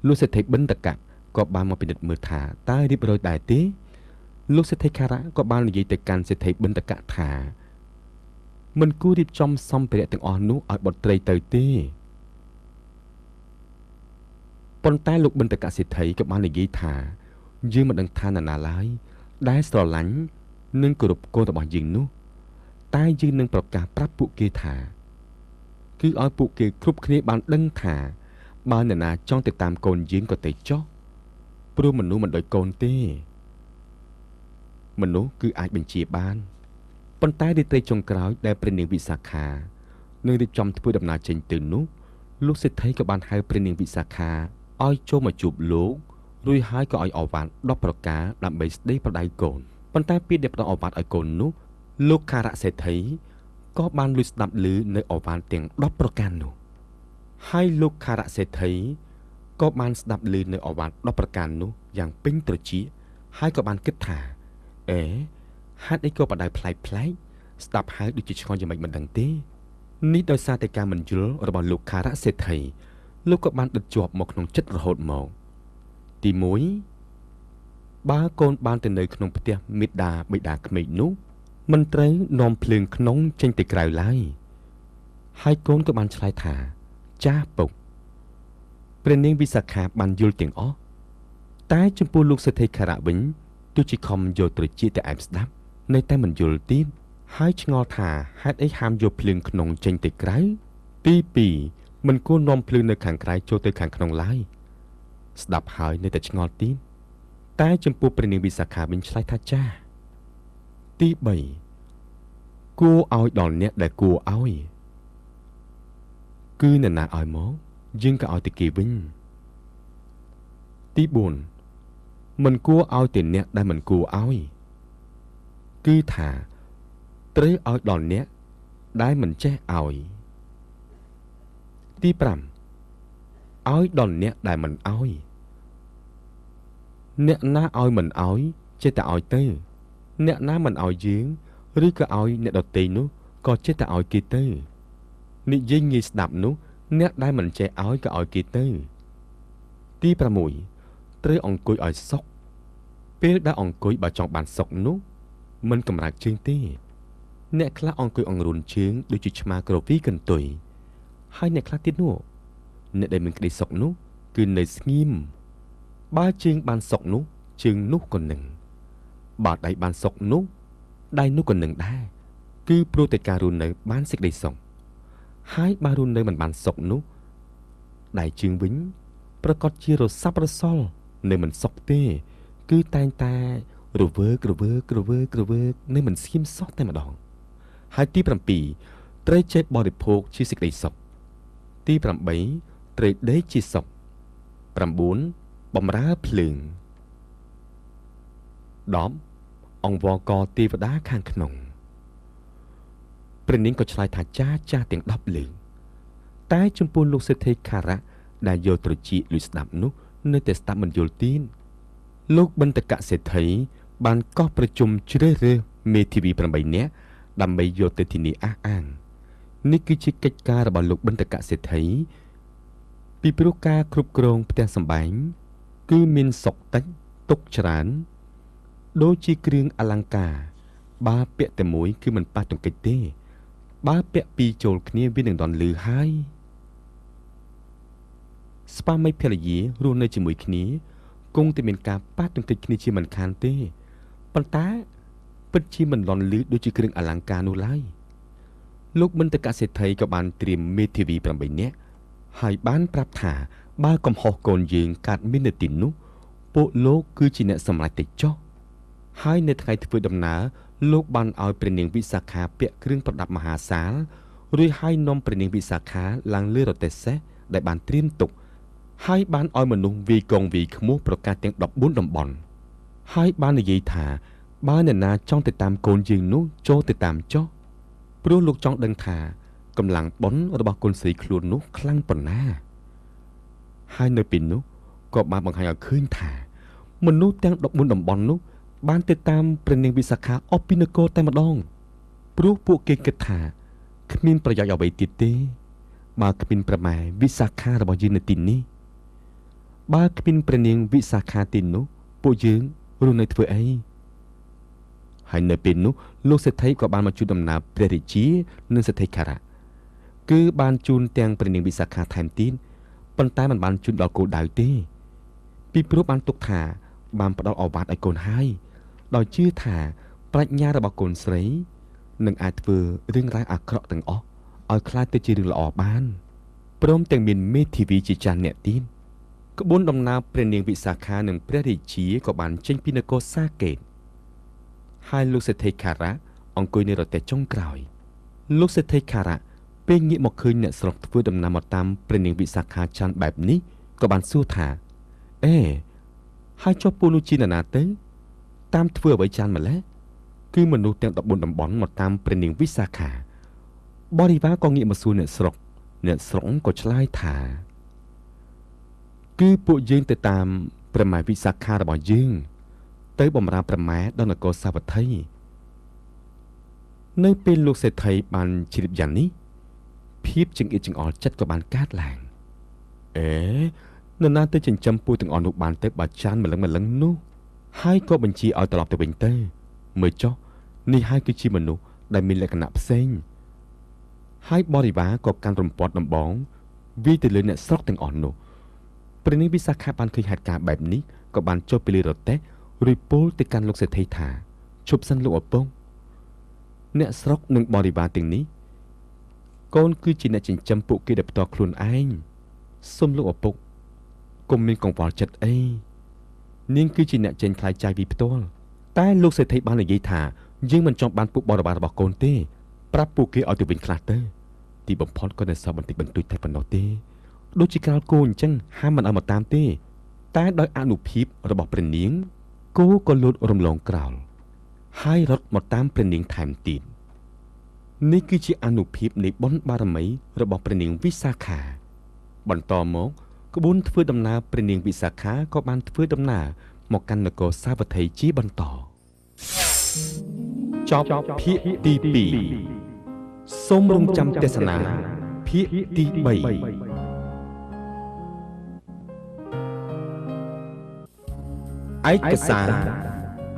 លោកសេដ្ឋីបិណ្ឌកៈក៏បានមកពិនិត្យមើលថាតើរៀបរយដែរទេលោកសេដ្ឋីខារៈក៏បាននិយាយទៅកាន់សេដ្ឋីបិណ្ឌកៈថាមិនគួររៀបចំសម្ភារៈទាំងអស់នោះឲ្យបុត្រីទៅទេប៉ុន្តែលោកបិណ្ឌកសេដ្ឋីក៏បាននិយាយថាយើងមិនដឹងថានរណាឡើយដែលស្រឡាញ់និងគោរពកូនរបស់យើងនោះតែយើងនឹងប្រកាសប្រាប់ពួកគេថាគឺឲ្យពួកគេគ្រប់គ្នាបានដឹងថាបើនរណាចង់ទៅតាមកូនយើងក៏ទៅចុះព្រោះមនុស្សមិនដូចកូនទេមនុស្សគឺអាចបញ្ជាបានប៉ុន្តែរាត្រីចុងក្រោយដែលព្រះនាងវិសាខានឹងរៀបចំធ្វើដំណើរចេញទៅនោះលោកសេដ្ឋីក៏បានហៅព្រះនាងវិសាខាឲ្យចូលមកជួបលោករួចហើយក៏ឲ្យឱវាទ10ប្រការដើម្បីស្ដីប្រដៅកូនប៉ុន្តែពេលដែលផ្ដល់ឱវាទឲ្យកូននោះលោកខារៈសេដ្ឋីក៏បានលួចស្ដាប់ឮនៅឱវាទទាំង10ប្រការនោះហើយលោកខារៈសេដ្ឋីក៏បានស្ដាប់ឮនៅឱវាទ10ប្រការនោះយ៉ាងពេញត្រចៀកហើយក៏បានគិតថាអេហេតុអីក៏បដៅប្លែកប្លែកស្ដាប់ហើយដូចជាឆ្ងល់យ៉ាងម៉េចមិនដឹងទេនេះដោយសារតែការមិនយល់របស់លោកខារៈសេដ្ឋីលោកក៏បានដិតជាប់មកក្នុងចិត្តរហូតមកទី1បើកូនបានទៅនៅក្នុងផ្ទះមេដាបិតាក្មេកនោះមិនត្រូវនាំភ្លើងក្នុងចេញទៅក្រៅឡើយហើយកូនក៏បានឆ្លើយថាចាស់ពុកព្រះនាងវិសាខាបានយល់ទាំងអស់តែចំពោះលោកសេដ្ឋីខារៈវិញទោះជាខំយកត្រចៀកទៅអែបស្ដាប់នៅតែមិនយល់ទៀតហើយឆ្ងល់ថាហេតុអីហាមយកភ្លើងក្នុងចេញទៅក្រៅទី2មិនគួរនាំភ្លើងនៅខាងក្រៅចូលទៅខាងក្នុងឡើយស្ដាប់ហើយនៅតែឆ្ងល់ទៀតតែចំពោះព្រះនាងវិសាខាវិញឆ្លើយថាចាស់ទី3គួរឲ្យដល់អ្នកដែលគួរឲ្យគឺអ្នកណាឲ្យមកយើងក៏ឲ្យទៅគេវិញទី4មិនគួរឲ្យទៅអ្នកដែលមិនគួរឲ្យគឺថាត្រូវឲ្យដល់អ្នកដែលមិនចេះឲ្យទី5ឲ្យដល់អ្នកដែលមិនឲ្យអ្នកណាឲ្យមិនឲ្យចេះតែឲ្យទៅអ្នកណាមិនឲ្យយើងឬក៏ឲ្យអ្នកដទៃនោះក៏ចេះតែឲ្យគេទៅនិយាយងាយស្ដាប់នោះអ្នកដែលមិនចេះឲ្យក៏ឲ្យគេទៅទី6ត្រូវអង្គុយឲ្យសុខពេលដែលអង្គុយបើចង់បានសុខនោះមិនកម្រើកជើងទេអ្នកខ្លះអង្គុយអង្រួនជើងដូចជាឆ្មាក្រវីកន្ទុយហើយអ្នកខ្លះទៀតនោះអ្នកដែលមានក្តីសុខនោះគឺនៅស្ងៀមបើជើងបានសុខនោះជើងនោះក៏នឹងបើដៃបានសុខនោះដៃនោះក៏នឹងដែរគឺព្រោះតែការរស់នៅបានសេចក្តីសុខហើយបើរស់នៅមិនបានសុខនោះដៃជើងវិញប្រកាសជារសាប់រសល់នៅមិនសុខទេគឺតែងតែរវើករវើករវើករវើកនៅមិនស្ងៀមសោះតែម្ដងហើយទី7ត្រូវចេះបរិភោគជាសេចក្តីសុខទី8ត្រូវដេកជាសុខ9បំរើភ្លើង10អង្វរកទេវតាខាងក្នុងព្រះនាងក៏ឆ្លើយថាចាចាស់ទាំង10លើកតែចំពោះលោកសេដ្ឋីខារៈដែលយកត្រចៀកលួចស្ដាប់នោះនៅតែស្ដាប់មិនយល់ទៀតលោកបិណ្ឌកសេដ្ឋីបានកោះប្រជុំជ្រើសរើសមេធាវី8នាក់ដើម្បីយកទៅធានាអះអាងនេះគឺជាកិច្ចការរបស់លោកបិណ្ឌកសេដ្ឋីពីព្រោះការគ្រប់គ្រងផ្ទះសម្បែងគឺមានសុខតិចទុកច្រើនដូចជាគ្រឿងអលង្ការបើពាក់តែមួយគឺមិនប៉ះទង្គិចទេបើពាក់ពីរចូលគ្នាវានឹងដនលឺហើយស្វាមីភរិយារស់នៅជាមួយគ្នាគង់តែមានការប៉ះទង្គិចគ្នាជាមិនខានទេប៉ុន្តែពិតជាមិនលន់លឺដូចជាគ្រឿងអលង្ការនោះឡើយលោកបិណ្ឌកសេដ្ឋីក៏បានត្រៀមមេធាវី8នាក់ហើយបានប្រាប់ថាបើកំហុសកូនយើងកើតមាននៅទីនោះពួកលោកគឺជាអ្នកសម្រេចទៅចុះហើយនៅថ្ងៃធ្វើដំណើរលោកបានឲ្យព្រះនាងវិសាខាពាក់គ្រឿងប្រដាប់មហាសាលរួចហើយនាំព្រះនាងវិសាខាឡើងលើរទេះសេះដែលបានត្រៀមទុកហើយបានឲ្យមនុស្សវាយកងវាយខ្មោះប្រកាសទាំង14តំបន់ហើយបាននិយាយថាបើអ្នកណាចង់ទៅតាមកូនយើងនោះចូលទៅតាមចុះព្រោះលោកចង់ដឹងថាកម្លាំងបុណ្យរបស់កូនស្រីខ្លួននោះខ្លាំងប៉ុណ្ណាហើយនៅពេលនោះក៏បានបង្ហាញឲ្យឃើញថាមនុស្សទាំង14តំបន់នោះបានទៅតាមព្រះនាងវិសាខាអស់ពីនគរតែម្ដងព្រោះពួកគេគិតថាគ្មានប្រយោជន៍អ្វីទៀតទេបើគ្មានប្រម៉ែវិសាខារបស់យើងនៅទីនេះ បើគ្មានព្រះនាងវិសាខាទីនោះពួកយើងរស់នៅធ្វើអីហើយនៅពេលនោះលោកសេដ្ឋីក៏បានមកជួនដំណើរព្រះរាជានិងសេដ្ឋីខរៈគឺបានជូនទាំងព្រះនាងវិសាខាថែមទៀតប៉ុន្តែមិនបានជូនដល់គោលដៅទេពីព្រោះបានទុកថាបានផ្ដល់ឱវាទឲ្យកូនហើយដោយជឿថាប្រាជ្ញារបស់កូនស្រីនឹងអាចធ្វើរឿងរ៉ាវអាក្រក់ទាំងអស់ឲ្យក្លាយទៅជារឿងល្អបានព្រមទាំងមានមេធាវីជាច្រើនអ្នកទៀតក្បួនដំណើរព្រះនាងវិសាខានិងព្រះរាជាក៏បានចេញពីនគរសាកេតហើយលោកសេដ្ឋីខារៈអង្គុយនៅរទេះចុងក្រោយលោកសេដ្ឋីខារៈពេលងាកមកឃើញអ្នកស្រុកធ្វើដំណើរមកតាមព្រះនាងវិសាខាច្រើនបែបនេះក៏បានសួរថាអេហើយចុះពូនោះជានរណាទៅតាមធ្វើអ្វីច្រើនម្ល៉េះគឺមនុស្សទាំង14តំបន់មកតាមព្រះនាងវិសាខាបរិវារក៏ងាកមកសួរអ្នកស្រុកអ្នកស្រុកក៏ឆ្លើយថាគឺពួកយើងទៅតាមព្រះម៉ែវិសាខារបស់យើងទៅបម្រើព្រះម៉ែដល់នគរសាវត្ថីនៅពេលលោកសេដ្ឋីបានជ្រាបយ៉ាងនេះភាពចង្អៀតចង្អល់ចិត្តក៏បានកើតឡើងអេនរណាទៅចិញ្ចឹមពូទាំងអស់នោះបានទៅបើចានម្លឹងម្លឹងនោះហើយក៏បញ្ជាឲ្យត្រឡប់ទៅវិញទៅមើលចុះនេះហើយគឺជាមនុស្សដែលមានលក្ខណៈផ្សេងហើយបរិវារក៏កាន់រំពាត់ដំបងវាយទៅលើអ្នកស្រុកទាំងអស់នោះព្រះនាងវិសាខាបានឃើញហេតុការណ៍បែបនេះក៏បានចុះពីលើរទេះរួចពោលទៅកាន់លោកសេដ្ឋីថាឈប់សិនលោកឪពុកអ្នកស្រុកនិងបរិវារទាំងនេះកូនគឺជាអ្នកចិញ្ចឹមពួកគេដោយផ្ទាល់ខ្លួនឯងសូមលោកឪពុកកុំមានកង្វល់ចិត្តអីនាងគឺជាអ្នកចេញថ្លៃចាយពីផ្ទាល់តែលោកសេដ្ឋីបាននិយាយថាយើងមិនចង់បានពួកបរិវាររបស់កូនទេប្រាប់ពួកគេឲ្យទៅវិញខ្លះទៅទីបំផុតក៏នៅសល់បន្តិចបន្តួចតែប៉ុណ្ណោះទេដូចជាក្រោលគោអញ្ចឹងហាមមិនឲ្យមកតាមទេតែដោយអនុភាពរបស់ព្រះនាងគោក៏លូតរំលងក្រោលហើយរត់មកតាមព្រះនាងថែមទៀតនេះគឺជាអនុភាពនៃបុណ្យបារមីរបស់ព្រះនាងវិសាខាបន្តមកក្បួនធ្វើដំណើរព្រះនាងវិសាខាក៏បានធ្វើដំណើរមកកាន់នគរសាវត្ថីជាបន្តចប់ភាគទី2សូមរងចាំទស្សនាភាគទី3ឯកសារ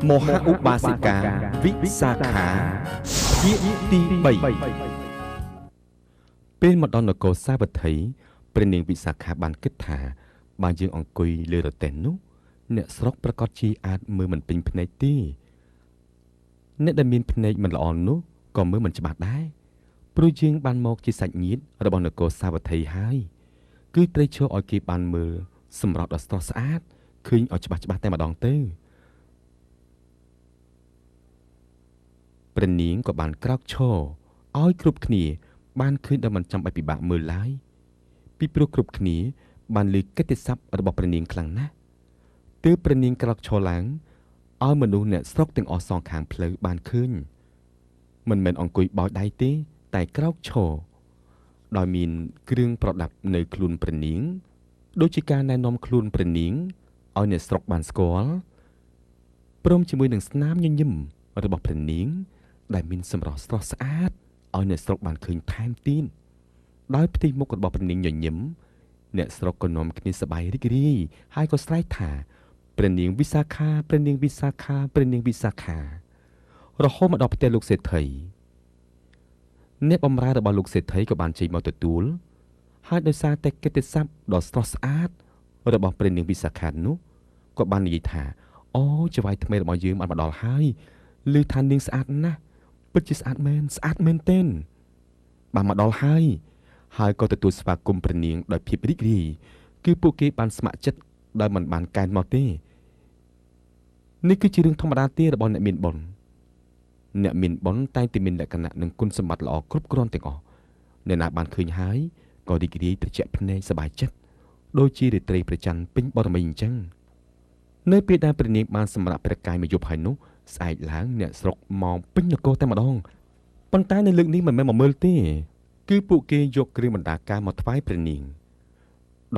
មហាឧបាសិកាវិសាខាភាគទី3ពេលមកដល់នគរសាវត្ថីព្រះនាងវិសាខាបានគិតថាបើយើងអង្គុយលើរទេះនោះអ្នកស្រុកប្រកាសជាអាចមើលមិនពេញភ្នែកទេអ្នកដែលមានភ្នែកមិនល្អនោះក៏មើលមិនច្បាស់ដែរព្រោះយើងបានមកជាសាច់ញាតិរបស់នគរសាវត្ថីហើយគឺត្រូវឈរឲ្យគេបានមើលសម្រស់ដ៏ស្រស់ស្អាតឃើញឲ្យច្បាស់ច្បាស់តែម្ដងទៅព្រះនាងក៏បានក្រោកឈរឲ្យគ្រប់គ្នាបានឃើញដោយមិនចាំបាច់ពិបាកមើលឡើយពីព្រោះគ្រប់គ្នាបានឮកិត្តិស័ព្ទរបស់ព្រះនាងខ្លាំងណាស់ទើបព្រះនាងក្រោកឈរឡើងឲ្យមនុស្សអ្នកស្រុកទាំងអស់សងខាងផ្លូវបានឃើញមិនមែនអង្គុយបោយដៃទេតែក្រោកឈរដោយមានគ្រឿងប្រដាប់នៅខ្លួនព្រះនាងដូចជាការណែនាំខ្លួនព្រះនាងឲ្យអ្នកស្រុកបានស្គាល់ព្រមជាមួយនឹងស្នាមញញឹមរបស់ព្រះនាងដែលមានសម្រស់ស្រស់ស្អាតឲ្យអ្នកស្រុកបានឃើញថែមទៀតដោយផ្ទៃមុខរបស់ព្រះនាងញញឹមអ្នកស្រុកក៏នាំគ្នាសប្បាយរីករាយហើយក៏ស្រែកថាព្រះនាងវិសាខាព្រះនាងវិសាខាព្រះនាងវិសាខារហូតមកដល់ផ្ទះលោកសេដ្ឋីអ្នកបម្រើរបស់លោកសេដ្ឋីក៏បានចេញមកទទួលហើយដោយសារតែកិត្តិស័ព្ទដ៏ស្រស់ស្អាតរបស់ព្រះនាងវិសាខានោះក៏បាននិយាយថាអូចៅហ្វាយថ្មីរបស់យើងបានមកដល់ហើយឮថានាងស្អាតណាស់ពិតជាស្អាតមែនស្អាតមែនទែនបានមកដល់ហើយហើយក៏ទទួលស្វាគមន៍ព្រះនាងដោយភាពរីករាយគឺពួកគេបានស្ម័គ្រចិត្តដោយមិនបានកែនមកទេនេះគឺជារឿងធម្មតាទេរបស់អ្នកមានបុណ្យអ្នកមានបុណ្យតែងតែមានលក្ខណៈនិងគុណសម្បត្តិល្អគ្រប់គ្រាន់ទាំងអស់អ្នកណាបានឃើញហើយក៏រីករាយត្រជាក់ភ្នែកសប្បាយចិត្តដូចជារាត្រីព្រះច័ន្ទពេញបរមីអញ្ចឹងនៅពេលដែលព្រះនាងបានសម្រាប់ព្រះកាយមួយយប់ហើយនោះស្អែកឡើងអ្នកស្រុកមកពេញនគរតែម្ដងប៉ុន្តែនៅលើកនេះមិនមែនមកមើលទេគឺពួកគេយកគ្រឿងបណ្ដាការមកថ្វាយព្រះនាង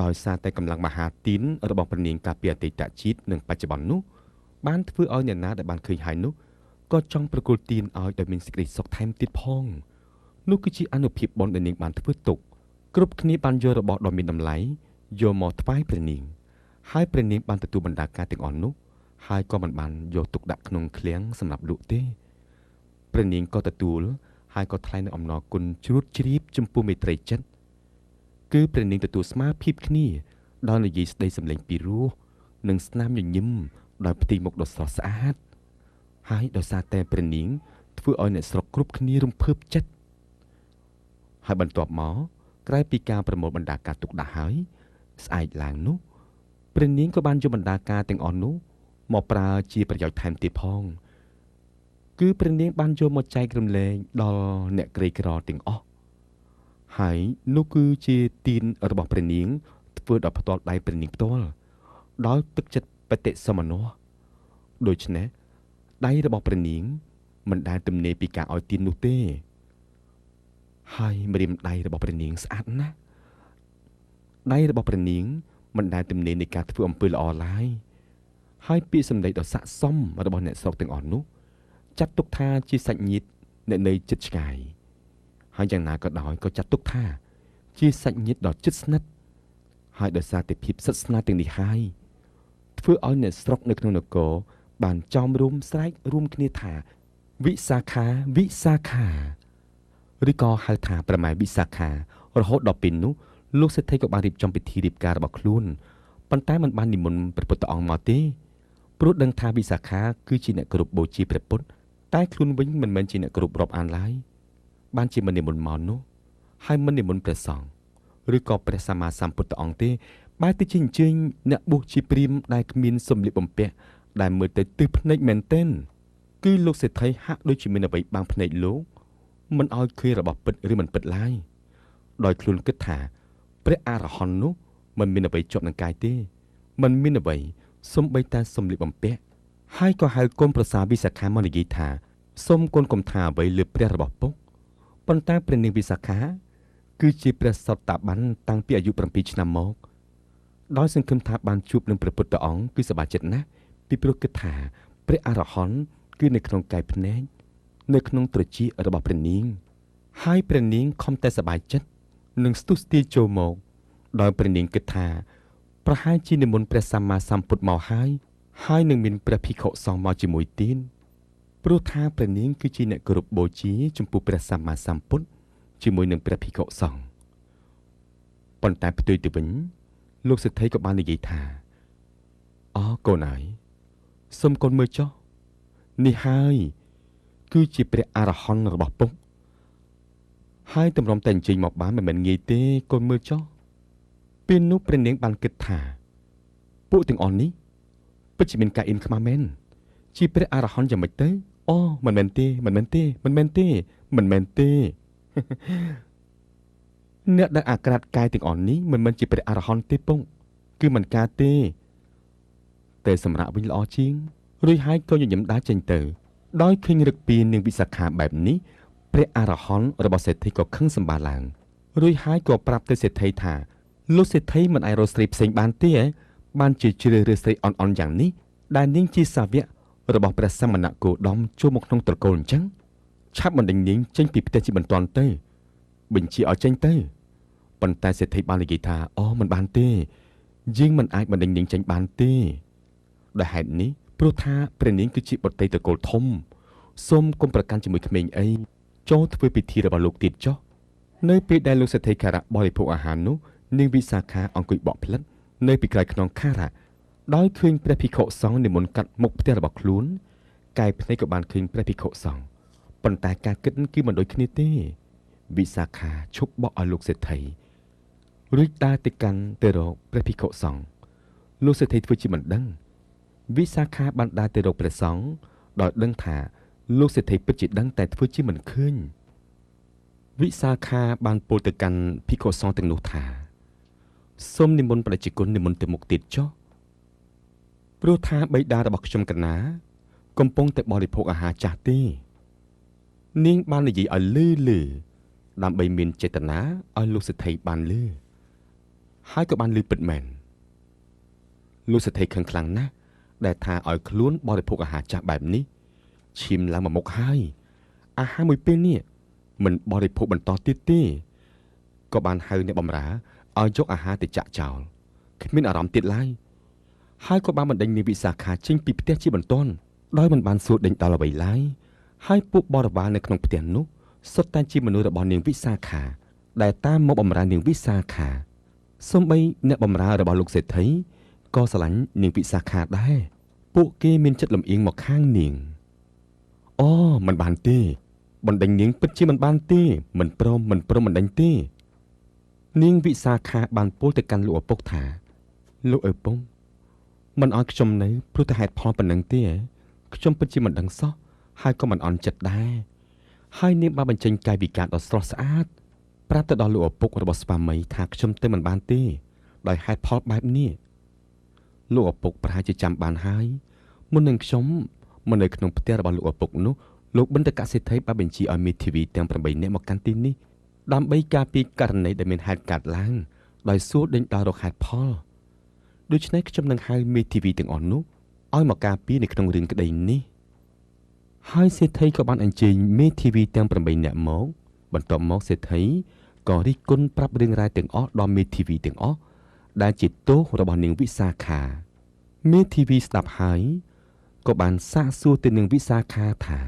ដោយសារតែកម្លាំងមហាទានរបស់ព្រះនាងកាលពីអតីតជាតិនិងបច្ចុប្បន្ននោះបានធ្វើឲ្យអ្នកណាដែលបានឃើញហើយនោះក៏ចង់ប្រគល់ទានឲ្យដោយមានសេចក្តីសុខថែមទៀតផងនោះគឺជាអនុភាពបុណ្យដែលនាងបានធ្វើទុកគ្រប់គ្នាបានយករបស់ដ៏មានតម្លៃយកមកថ្វាយព្រះនាង ហើយព្រះនាងបានទទួលបណ្ដាការទាំងអស់នោះហើយក៏មិនបានយកទុកដាក់ក្នុងឃ្លាំងសម្រាប់លក់ទេព្រះនាងក៏ទទួលហើយក៏ថ្លែងនូវអំណរគុណជ្រួតជ្រាបចំពោះមេត្រីចិត្តគឺព្រះនាងទទួលស្មារភាពគ្នាដោយនិយាយស្ដីសម្លេងពីរោះនិងស្នាមញញឹមដោយផ្ទៃមុខដ៏ស្រស់ស្អាតហើយដោយសារតែព្រះនាងធ្វើឲ្យអ្នកស្រុកគ្រប់គ្នារំភើបចិត្តហើយបន្ទាប់មកក្រោយពីការប្រមូលបណ្ដាការទុកដាក់ហើយស្អែកឡើងនោះព្រះនាងក៏បានយកបណ្ដាការទាំងអស់នោះមកប្រើជាប្រយោជន៍ថែមទៀតផងគឺព្រះនាងបានយកមកចែករំលែកដល់អ្នកក្រីក្រទាំងអស់ហើយនោះគឺជាទានរបស់ព្រះនាងធ្វើដោយផ្ទាល់ដៃព្រះនាងផ្ទាល់ដោយទឹកចិត្តបតិសមនោះដូច្នេះដៃរបស់ព្រះនាងមិនដែលទំនេរពីការឲ្យទាននោះទេហើយម្រាមដៃរបស់ព្រះនាងស្អាតណាស់ដៃរបស់ព្រះនាងមិនដែលទំនេរនៃការធ្វើអំពើល្អឡើយហើយពាក្យសម្ដីដ៏ស័ក្តិសមរបស់អ្នកស្រុកទាំងអស់នោះចាត់ទុកថាជាសាច់ញាតិអ្នកនៅជិតឆ្ងាយហើយយ៉ាងណាក៏ដោយក៏ចាត់ទុកថាជាសាច់ញាតិដ៏ជិតស្និទ្ធហើយដោយសារតែភាពស្និទ្ធស្នាលទាំងនេះហើយធ្វើឲ្យអ្នកស្រុកនៅក្នុងនគរបានចោមរួមស្រែករួមគ្នាថាវិសាខាវិសាខាឬក៏ហៅថាប្រម៉ែវិសាខារហូតដល់ពេលនោះលោកសេដ្ឋីក៏បានរៀបចំពិធីរៀបការរបស់ខ្លួនប៉ុន្តែមិនបាននិមន្តព្រះពុទ្ធអង្គមកទេព្រោះដឹងថាវិសាខាគឺជាអ្នកគោរពបូជាព្រះពុទ្ធតែខ្លួនវិញមិនមែនជាអ្នកគោរពរាប់អានឡើយបានជាមិននិមន្តមកនោះហើយមិននិមន្តព្រះសង្ឃឬក៏ព្រះសម្មាសម្ពុទ្ធអង្គទេបែរទៅជាអញ្ជើញអ្នកបួសជាព្រាហ្មណ៍ដែលគ្មានសម្លៀកបំពាក់ដែលមើលទៅទិសភ្នែកមែនទែនគឺលោកសេដ្ឋីហាក់ដូចជាមានអ្វីបាំងភ្នែកលោកមិនឲ្យឃើញរបស់ពិតឬមិនពិតឡើយដោយខ្លួនគិតថាព្រះអរហន្តនោះមិនមានអ្វីជាប់នឹងកាយទេមិនមានអ្វីសូម្បីតែសម្លៀកបំពាក់ហើយក៏ហៅកូនប្រសាវិសាខាមកនិយាយថាសូមកូនកុំថាអ្វីលើព្រះរបស់ពុកប៉ុន្តែព្រះនាងវិសាខាគឺជាព្រះសតតាបានតាំងពីអាយុ7ឆ្នាំមកដោយសង្ឃឹមថាបានជួបនឹងព្រះពុទ្ធអង្គគឺសប្បាយចិត្តណាស់ពីព្រោះគិតថាព្រះអរហន្តគឺនៅក្នុងកាយភ្នែកនៅក្នុងត្រចៀករបស់ព្រះនាងហើយព្រះនាងខំតែសប្បាយចិត្តនឹងស្ទុះស្ទាយចូលមកដោយព្រះនាងគិតថាប្រហែលជានិមន្តព្រះសម្មាសម្ពុទ្ធមកហើយហើយនឹងមានព្រះភិក្ខុសង្ឃមកជាមួយទៀតព្រោះថាព្រះនាងគឺជាអ្នកគោរពបូជាចំពោះព្រះសម្មាសម្ពុទ្ធជាមួយនឹងព្រះភិក្ខុសង្ឃប៉ុន្តែផ្ទុយទៅវិញលោកសេដ្ឋីក៏បាននិយាយថាអកូនហើយសូមកូនមើលចុះនេះហើយគឺជាព្រះអរហន្តរបស់ពុកហើយតម្រុំតែអញ្ជើញមកបានមិនមែនងាយទេកូនមើលចុះពេលនោះព្រះនាងបានគិតថាពួកទាំងអស់នេះពិតជាមានការអៀនខ្មាស់មែនជាព្រះអរហន្តយ៉ាងម៉េចទៅអូមិនមែនទេមិនមែនទេមិនមែនទេមិនមែនទេអ្នកដែលអាក្រាតកាយទាំងអស់នេះមិនមែនជាព្រះអរហន្តទេពុកគឺមិនការទេតែសម្រាប់វិញល្អជាងរួចហើយក៏ញញឹមដើរចេញទៅដោយឃើញរឹកពីនាងវិសាខាបែបនេះព្រះអរហន្តរបស់សេដ្ឋីក៏ខឹងសម្បាឡើងរួចហើយក៏ប្រាប់ទៅសេដ្ឋីថាលោកសេដ្ឋីមិនអាចរកស្រីផ្សេងបានទេបានជាជ្រើសរើសស្រីអន់ៗយ៉ាងនេះដែលនាងជាសាវករបស់ព្រះសមណគោតមចូលមកក្នុងត្រកូលអញ្ចឹងឆាប់បណ្ដេញនាងចេញពីផ្ទះជាបន្ទាន់ទៅបញ្ជាឲ្យចេញទៅប៉ុន្តែសេដ្ឋីបាននិយាយថាអូមិនបានទេយើងមិនអាចបណ្ដេញនាងចេញបានទេដោយហេតុនេះព្រោះថាព្រះនាងគឺជាបុត្រីត្រកូលធំសូមកុំប្រកាន់ជាមួយក្មេងអីចូលធ្វើពិធីរបស់លោកទៀតចុះនៅពេលដែលលោកសេដ្ឋីខារៈបរិភោគអាហារនោះនាងវិសាខាអង្គុយបក់ផ្លិតនៅពីក្រោយខ្នងខារៈដោយឃើញព្រះភិក្ខុសង្ឃនិមន្តកាត់មុខផ្ទះរបស់ខ្លួនកែភ្នែកក៏បានឃើញព្រះភិក្ខុសង្ឃប៉ុន្តែការគិតគឺមិនដូចគ្នាទេវិសាខាឈប់បក់ឲ្យលោកសេដ្ឋីរួចដើរទៅកាន់ទៅរកព្រះភិក្ខុសង្ឃលោកសេដ្ឋីធ្វើជាមិនដឹងវិសាខាបានដើរទៅរកព្រះសង្ឃដោយដឹងថាលោកសេដ្ឋីពិតជាដឹងតែធ្វើជាមិនឃើញវិសាខាបានពោលទៅកាន់ភិក្ខុសង្ឃទាំងនោះថាសូមនិមន្តប្រជាជននិមន្តទៅមុខទៀតចុះព្រោះថាបិតារបស់ខ្ញុំកណាកំពុងតែបរិភោគអាហារចាស់ទេនាងបាននិយាយឲ្យលឺលឺដើម្បីមានចេតនាឲ្យលោកសេដ្ឋីបានលឺហើយក៏បានលឺពិតមែនលោកសេដ្ឋីខឹងខ្លាំងណាស់ដែលថាឲ្យខ្លួនបរិភោគអាហារចាស់បែបនេះឈាមឡើងមកមុខហើយអាហារមួយពេលនេះមិនបរិភោគបន្តទៀតទេក៏បានហៅអ្នកបម្រើឲ្យយកអាហារទៅចាក់ចោលគ្មានអារម្មណ៍ទៀតឡើយ ហើយក៏បានបណ្ដេញនាងវិសាខាចេញពីផ្ទះជាបន្ទាន់ដោយមិនបានសួរដេញដោលអ្វីឡើយហើយពួកបរិវារនៅក្នុងផ្ទះនោះសុទ្ធតែជាមនុស្សរបស់នាងវិសាខាដែលតាមមកបម្រើនាងវិសាខាសូម្បីអ្នកបម្រើរបស់លោកសេដ្ឋីក៏ស្រឡាញ់នាងវិសាខាដែរពួកគេមានចិត្តលំអៀងមកខាងនាងអូមិនបានទេបណ្ដេញនាងពិតជាមិនបានទេមិនព្រមបណ្ដេញទេនាងវិសាខាបានពោលទៅកាន់លោកឪពុកថាលោកឪពុកមិនឲ្យខ្ញុំនៅព្រោះតែហេតុផលប៉ុណ្ណឹងទេខ្ញុំពិតជាមិនដឹងសោះហើយក៏មិនអន់ចិត្តដែរហើយនាងបានបញ្ចេញកាយវិការដ៏ស្រស់ស្អាតប្រាប់ទៅដល់លោកឪពុករបស់ស្វាមីថាខ្ញុំទៅមិនបានទេដោយហេតុផលបែបនេះលោកឪពុកប្រហែលជាចាំបានហើយមុននឹងខ្ញុំមកនៅក្នុងផ្ទះរបស់លោកឪពុកនោះលោកបណ្ឌិតកសិទ្ធិបានបញ្ជាឲ្យមេធាវីទាំង8នាក់មកកាន់ទីនេះដើម្បីការពារករណីដែលមានហេតុកើតឡើងដោយសួរដេញដោលរកហេតុផលដូច្នេះខ្ញុំនឹងហៅមេធាវីទាំងអស់នោះឲ្យមកការពារនៅក្នុងរឿងក្តីនេះហើយសេដ្ឋីក៏បានអញ្ជើញមេធាវីទាំង8នាក់មកបន្ទាប់មកសេដ្ឋីក៏រិះគន់ប្រាប់រឿងរ៉ាវទាំងអស់ដល់មេធាវីទាំងអស់ដែលជាទោសរបស់នាងវិសាខាមេធាវីស្ដាប់ហើយក៏បានសាកសួរទៅនាងវិសាខាថា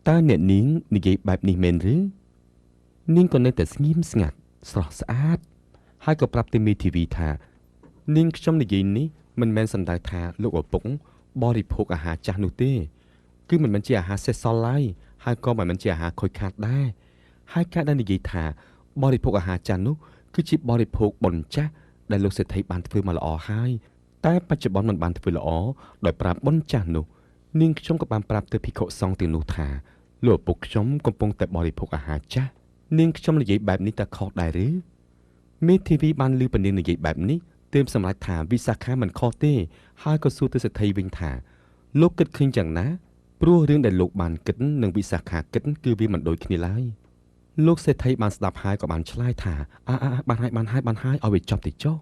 តើអ្នកនាងនិយាយបែបនេះមែនឬនាងក៏នៅតែស្ងៀមស្ងាត់ស្រស់ស្អាតហើយក៏ប្រាប់ទៅមេធាវីថានាងខ្ញុំនិយាយនេះមិនមែនសំដៅថាលោកឪពុកបរិភោគអាហារចាស់នោះទេគឺមិនមែនជាអាហារសេសសល់ឡើយហើយក៏មិនមែនជាអាហារខូចខាតដែរហើយការដែលនិយាយថាបរិភោគអាហារចាស់នោះគឺជាបរិភោគបុណ្យចាស់ដែលលោកសេដ្ឋីបានធ្វើមកល្អហើយតែបច្ចុប្បន្នមិនបានធ្វើល្អដោយប្រាប់បុណ្យចាស់នោះនាងខ្ញុំក៏បានប្រាប់ទៅភិក្ខុសង្ឃទាំងនោះថាលោកឪពុកខ្ញុំកំពុងតែបរិភោគអាហារចាស់នាងខ្ញុំនិយាយបែបនេះតើខុសដែរឬមេធាវីបានឮពនាងនិយាយបែបនេះទើបសម្រេចថាវិសាខាមិនខុសទេហើយក៏សួរទៅសេដ្ឋីវិញថាលោកគិតឃើញយ៉ាងណាព្រោះរឿងដែលលោកបានគិតនិងវិសាខាគិតគឺវាមិនដូចគ្នាឡើយលោកសេដ្ឋីបានស្ដាប់ហើយក៏បានឆ្លើយថាអាបានហើយបានហើយបានហើយឲ្យវាចប់ទៅចុះ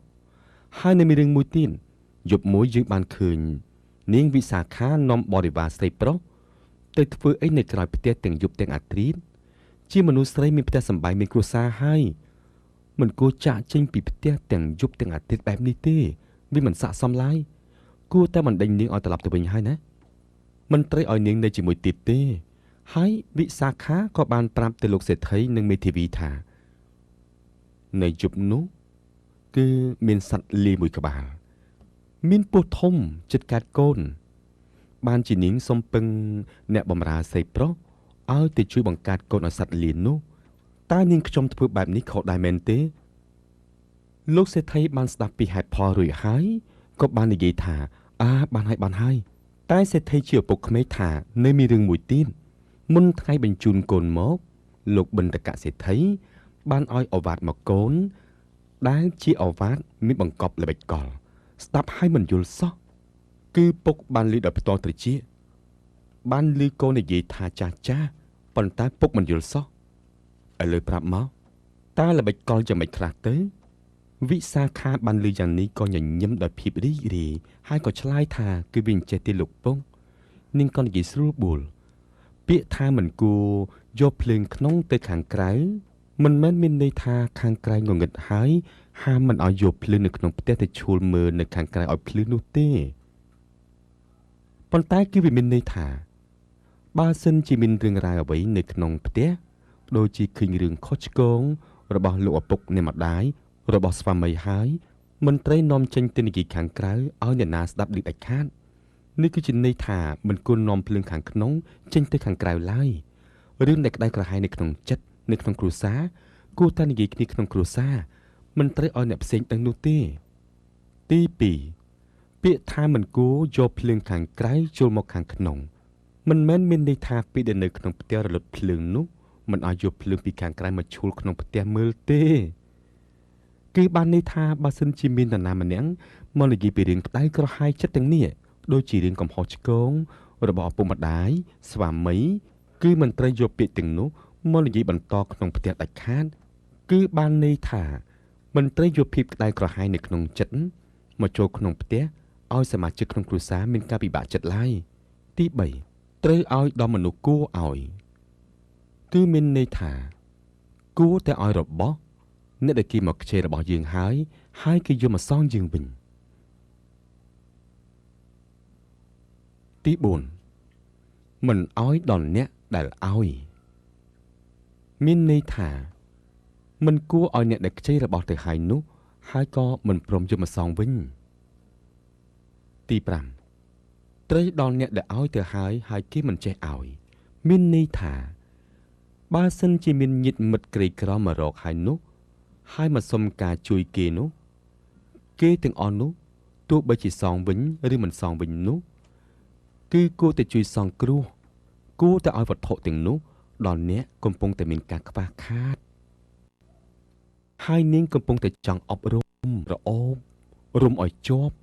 ហើយនៅមានរឿងមួយទៀតយប់មួយយើងបានឃើញនាងវិសាខានាំបរិវារស្រីប្រុសទៅធ្វើអីនៅក្រោយផ្ទះទាំងយប់ទាំងអាធ្រាត្រជាមនុស្សស្រីមានផ្ទះសម្បែងមានគ្រួសារហើយមិនគួរចាកចេញពីផ្ទះទាំងយប់ទាំងអាធ្រាត្របែបនេះទេវាមិនស័ក្តិសមឡើយគួរតែបណ្ដេញនាងឲ្យត្រឡប់ទៅវិញហើយណាមិនត្រូវឲ្យនាងនៅជាមួយទៀតទេហើយវិសាខាក៏បានប្រាប់ទៅលោកសេដ្ឋីនិងមេធាវីថានៅយប់នោះគឺមានសត្វលាយមួយក្បាលមានពោះធំចិត្តកាត់កូនបានជានាងសុំពឹងអ្នកបម្រើស្រីប្រុសឲ្យទៅជួយបង្កើតកូនឲ្យសត្វលានោះតើនាងខ្ញុំធ្វើបែបនេះខុសដែរមែនទេលោកសេដ្ឋីបានស្ដាប់ពីហេតុផលរួចហើយក៏បាននិយាយថាបានហើយបានហើយតែសេដ្ឋីជាឪពុកក្មេកថានៅមានរឿងមួយទៀតមុនថ្ងៃបញ្ជូនកូនមកលោកបណ្ឌកសេដ្ឋីបានឲ្យឱវាទមកកូនដែលជាឱវាទមានបង្កប់ល្បិចកលស្ដាប់ហើយមិនយល់សោះគឺពុកបានឮដោយផ្ទាល់ត្រចៀកបានឮកូននិយាយថាចាស់ចាស់ប៉ុន្តែពុកមិនយល់សោះឥឡូវប្រាប់មកតើល្បិចកលយ៉ាងម៉េចខ្លះទៅវិសាខាបានឮយ៉ាងនេះក៏ញញឹមដោយភាពរីករាយហើយក៏ឆ្លើយថាគឺវាអញ្ចេះទេលោកពុកនាងក៏និយាយស្រួលបួលពាក្យថាមិនគួរយកភ្លើងក្នុងទៅខាងក្រៅមិនមែនមានន័យថាខាងក្រៅងងឹតហើយហាមមិនឲ្យយកភ្លើងនៅក្នុងផ្ទះទៅឈួលមើលនៅខាងក្រៅឲ្យភ្លឺនោះទេប៉ុន្តែគឺវាមានន័យថាបើសិនជាមានរឿងរ៉ាវអ្វីនៅក្នុងផ្ទះដូចជាឃើញរឿងខុសឆ្គងរបស់លោកឪពុកអ្នកម្ដាយរបស់ស្វាមីហើយមន្ត្រីនាំចេញទៅនិយាយខាងក្រៅឲ្យអ្នកណាស្ដាប់ឮដាច់ខាតនេះគឺជាន័យថាមិនគួរនាំភ្លើងខាងក្នុងចេញទៅខាងក្រៅឡើយរឿងដែលក្តៅក្រហាយនៅក្នុងចិត្តនៅក្នុងគ្រួសារគួរតែនិយាយគ្នាក្នុងគ្រួសារមិនត្រូវឲ្យអ្នកផ្សេងដឹងនោះទេទី2ពាក្យថាមិនគួរយកភ្លើងខាងក្រៅចូលមកខាងក្នុងមិនមែនមានន័យថាពេលដែលនៅក្នុងផ្ទះរលត់ភ្លើងនោះមិនឲ្យយកភ្លើងពីខាងក្រៅមកឈួលក្នុងផ្ទះមើលទេគឺបានន័យថាបើសិនជាមាននរណាម្នាក់មកនិយាយពីរឿងក្តៅក្រហាយចិត្តទាំងនេះដូចជារឿងកំហុសឆ្គងរបស់ឪពុកម្ដាយស្វាមីគឺមិនត្រូវយកពាក្យទាំងនោះមកនិយាយបន្តក្នុងផ្ទះដាច់ខាតគឺបានន័យថាមិនត្រូវយកភាពក្តៅក្រហាយនៅក្នុងចិត្តមកចូលក្នុងផ្ទះឲ្យសមាជិកក្នុងគ្រួសារមានការពិបាកចិត្តឡើយទី3ត្រូវឲ្យដល់មនុស្សគួរឲ្យគឺមានន័យថាគួរតែឲ្យរបស់អ្នកដែលគេមកខ្ចីរបស់យើងហើយគេយកមកសងយើងវិញ ទី4មិនឲ្យដល់អ្នកដែលឲ្យមានន័យថាមិនគួរឲ្យអ្នកដែលខ្ចីរបស់ទៅហើយនោះហើយក៏មិនព្រមយកមកសងវិញទី5ត្រូវដល់អ្នកដែលឲ្យទៅហើយហើយគេមិនចេះឲ្យមានន័យថាបើសិនជាមានញាតិមិត្តក្រីក្រមករកហើយនោះហើយមកសុំការជួយគេនោះគេទាំងអស់នោះទោះបីជាសងវិញឬមិនសងវិញនោះគឺគួរតែជួយសងគ្រោះគួរតែឲ្យវត្ថុទាំងនោះដល់អ្នកកំពុងតែមានការខ្វះខាតហើយនាងកំពុងតែចង់អប់រំរអូបរុំឲ្យជាប់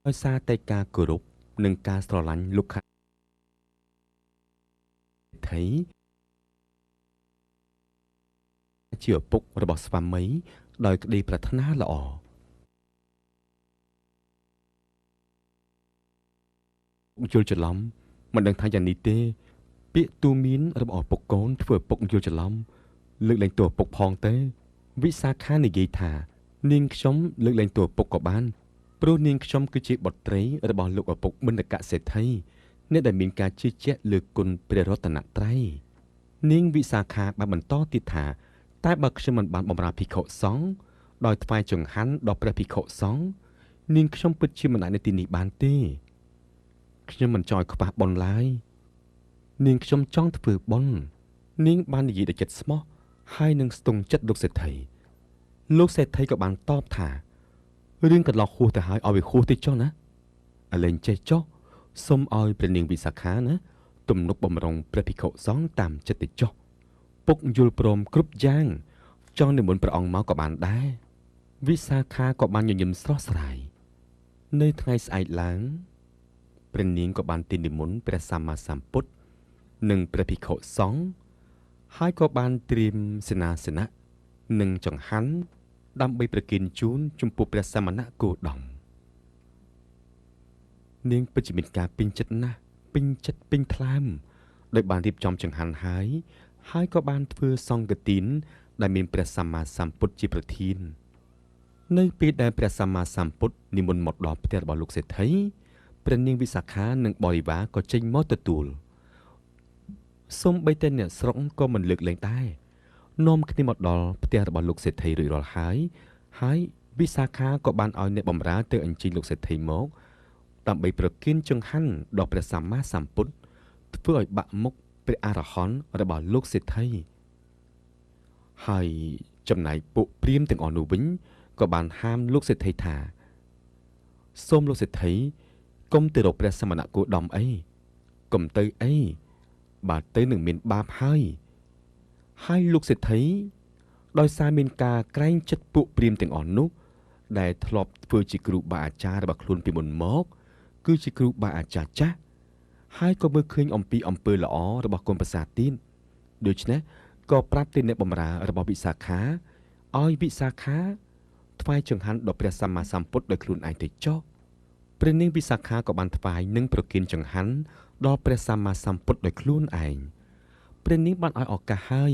ដោយសារតែការគោរពនិងការស្រឡាញ់លោកខថីជាឪពុករបស់ស្វាមីដោយក្តីប្រាថ្នាល្អយល់ច្រឡំមិនដឹងថាយ៉ាងនេះទេពាក្យទូមានរបស់ឪពុកកូនធ្វើឪពុកយល់ច្រឡំលើកលែងទោសឪពុកផងទេវិសាខានិយាយថានាងខ្ញុំលើកលែងទោសឪពុកក៏បានព្រោះនាងខ្ញុំគឺជាបុត្រីរបស់លោកឪពុកបណ្ឌកសេដ្ឋីអ្នកដែលមានការជឿជាក់លើគុណព្រះរតនត្រ័យនាងវិសាខាបានបន្តទៀតថាតែបើខ្ញុំមិនបានបម្រើភិក្ខុសង្ឃដោយថ្វាយចង្ហាន់ដល់ព្រះភិក្ខុសង្ឃនាងខ្ញុំពិតជាមិនអាចនៅទីនេះបានទេខ្ញុំមិនចង់ឲ្យខ្វះបុណ្យឡើយនាងខ្ញុំចង់ធ្វើបុណ្យនាងបាននិយាយដោយចិត្តស្មោះហើយនឹងស្ទង់ចិត្តលោកសេដ្ឋីលោកសេដ្ឋីក៏បានតបថារឿងកន្លោះហួសទៅហើយឲ្យវាហួសទៅចុះណាឥឡូវចេះចុះសូមឲ្យព្រះនាងវិសាខាណាទំនុកបំរុងព្រះភិក្ខុសង្ឃតាមចិត្តទៅចុះពុកយល់ព្រមគ្រប់យ៉ាងចង់និមន្តព្រះអង្គមកក៏បានដែរវិសាខាក៏បានញញឹមស្រស់ស្រាយនៅថ្ងៃស្អែកឡើងព្រះនាងក៏បានទីនិមន្តព្រះសម្មាសម្ពុទ្ធនិងព្រះភិក្ខុសង្ឃហើយក៏បានត្រៀមសេនាសនៈនិងចង្ហាន់ដើម្បីប្រគេនជូនចំពោះព្រះសមណគោតមនាងពិតជាមានការពេញចិត្តណាស់ពេញចិត្តពេញថ្លើមដោយបានរៀបចំចង្ហាន់ហើយហើយក៏បានធ្វើសង្ឃទានដែលមានព្រះសម្មាសម្ពុទ្ធជាប្រធាននៅពេលដែលព្រះសម្មាសម្ពុទ្ធនិមន្តមកដល់ផ្ទះរបស់លោកសេដ្ឋីព្រះនាងវិសាខានិងបរិវារក៏ចេញមកទទួលសូម្បីតែអ្នកស្រុកក៏មិនលើកលែងដែរនាំគ្នាមកដល់ផ្ទះរបស់លោកសេដ្ឋីរួចរាល់ហើយហើយវិសាខាក៏បានឲ្យអ្នកបម្រើទៅអញ្ជើញលោកសេដ្ឋីមកដើម្បីប្រគេនចង្ហាន់ដល់ព្រះសម្មាសម្ពុទ្ធធ្វើឲ្យបាក់មុខព្រះអរហន្តរបស់លោកសេដ្ឋីហើយចំណែកពួកព្រាហ្មណ៍ទាំងអស់នោះវិញក៏បានហាមលោកសេដ្ឋីថាសូមលោកសេដ្ឋីកុំទៅរកព្រះសមណគោតមអីកុំទៅអីបើទៅនឹងមានបាបហើយហើយលោកសេដ្ឋីដោយសារមានការក្រែងចិត្តពួកព្រាហ្មណ៍ទាំងអស់នោះដែលធ្លាប់ធ្វើជាគ្រូបាអាចារ្យរបស់ខ្លួនពីមុនមកគឺជាគ្រូបាអាចារ្យចាស់ហើយក៏មើលឃើញអំពីអំពើល្អរបស់កូនប្រសាទៀតដូច្នេះក៏ប្រាប់ទៅអ្នកបម្រើរបស់វិសាខាឲ្យវិសាខាថ្វាយចង្ហាន់ដល់ព្រះសម្មាសម្ពុទ្ធដោយខ្លួនឯងទៅចុះព្រះនាងវិសាខាក៏បានថ្វាយនិងប្រគេនចង្ហាន់ដល់ព្រះសម្មាសម្ពុទ្ធដោយខ្លួនឯងព្រះនាងបានឲ្យឱកាសហើយ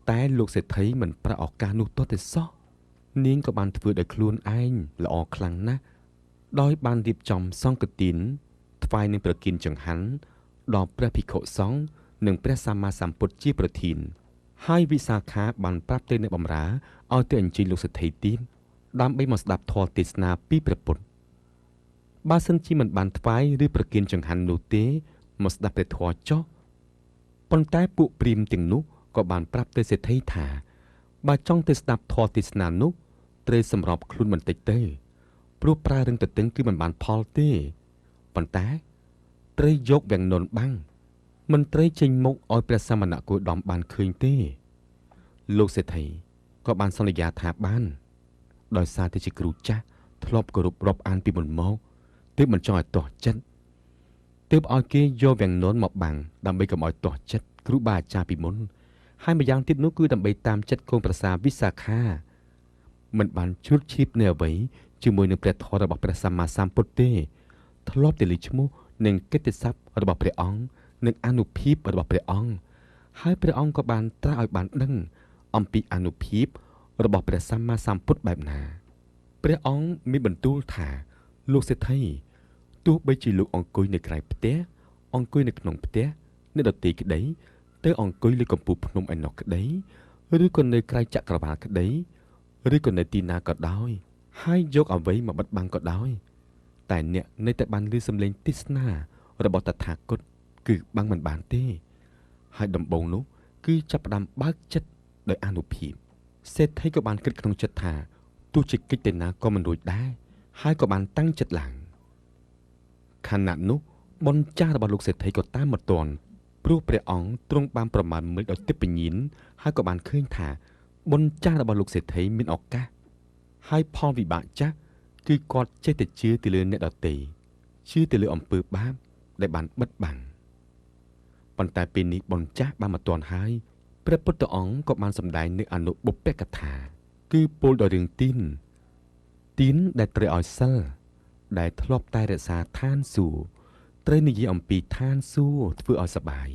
តែលោកសេដ្ឋីមិនប្រើឱកាសនោះទាល់តែសោះនាងក៏បានធ្វើដោយខ្លួនឯងល្អខ្លាំងណាស់ដោយបានរៀបចំសង្ឃទានថ្វាយនឹងប្រគេនចង្ហាន់ដល់ព្រះភិក្ខុសង្ឃនិងព្រះសម្មាសម្ពុទ្ធជាប្រធានហើយវិសាខាបានប្រាប់ទៅអ្នកបម្រើឲ្យទៅអញ្ជើញលោកសេដ្ឋីទៀតដើម្បីមកស្ដាប់ធម៌ទេសនាពីព្រះពុទ្ធបើសិនជាមិនបានថ្វាយឬប្រគេនចង្ហាន់នោះទេមកស្ដាប់ព្រះធម៌ចុះប៉ុន្តែពួកព្រាហ្មណ៍ទាំងនោះក៏បានប្រាប់ទៅសេដ្ឋីថាបើចង់ទៅស្ដាប់ធម៌ទេសនានោះត្រូវសម្របខ្លួនបន្តិចទៅព្រោះប្រើរឿងទទឹងគឺមិនបានផលទេប៉ុន្តែត្រូវយកវាំងននបាំងមិនត្រូវចេញមុខឲ្យព្រះសមណគោតមបានឃើញទេលោកសេដ្ឋីក៏បានសន្យាថាបានដោយសារតែជាគ្រូចាស់ធ្លាប់គោរពរាប់អានពីមុនមកទើបមិនចង់ឲ្យទាស់ចិត្តទើបឲ្យគេយកវាំងននមកបាំងដើម្បីកុំឲ្យទាស់ចិត្តគ្រូបាអាចារ្យពីមុនហើយម្យ៉ាងទៀតនោះគឺដើម្បីតាមចិត្តកូនប្រសាវិសាខាមិនបានជ្រុតជ្រាបនៅអ្វីជាមួយនឹងព្រះធម៌របស់ព្រះសម្មាសម្ពុទ្ធទេធ្លាប់តែឮឈ្មោះនិងកិត្តិស័ព្ទរបស់ព្រះអង្គនិងអានុភាពរបស់ព្រះអង្គហើយព្រះអង្គក៏បានត្រាស់ឲ្យបានដឹងអំពីអានុភាពរបស់ព្រះសម្មាសម្ពុទ្ធបែបណាព្រះអង្គមានបន្ទូលថាលោកសេដ្ឋី ទោះបីជាលោកអង្គុយនៅក្រៅផ្ទះអង្គុយនៅក្នុងផ្ទះអ្នកដទៃក្តីទៅអង្គុយលើកំពូលភ្នំឯណោះក្តីឬក៏នៅក្រៅចក្រវាលក្តីឬក៏នៅទីណាក៏ដោយហើយយកអ្វីមកបិទបាំងក៏ដោយតែអ្នកនៅតែបានឮសំឡេងទេសនារបស់តថាគតគឺបាំងមិនបានទេហើយដំបូងនោះគឺចាប់ផ្ដើមបើកចិត្តដោយអានុភាពសេដ្ឋីក៏បានគិតក្នុងចិត្តថាទោះជាកិច្ចទៅណាក៏មិនរួចដែរហើយក៏បានតាំងចិត្តឡើងខណៈនោះបុណ្យចាស់របស់លោកសេដ្ឋីក៏តាមមកទាន់ព្រោះព្រះអង្គទ្រង់បានប្រមាណមើលដោយទិព្វញាណហើយក៏បានឃើញថាបុណ្យចាស់របស់លោកសេដ្ឋីមានឱកាសហើយផលវិបាកចាស់គឺគាត់ចេះតែជឿទៅលើអ្នកដទៃជឿទៅលើអំពើបាបដែលបានបិទបាំងប៉ុន្តែពេលនេះបុណ្យចាស់បានមកទាន់ហើយព្រះពុទ្ធអង្គក៏បានសម្ដែងនៅអនុបុព្វកថាគឺពោលដល់រឿងទីនដែលត្រូវឲ្យសិលដែលធ្លាប់តែរក្សាឋានសួគ៌ត្រូវនិយាយអំពីឋានសួគ៌ធ្វើឲ្យសប្បាយ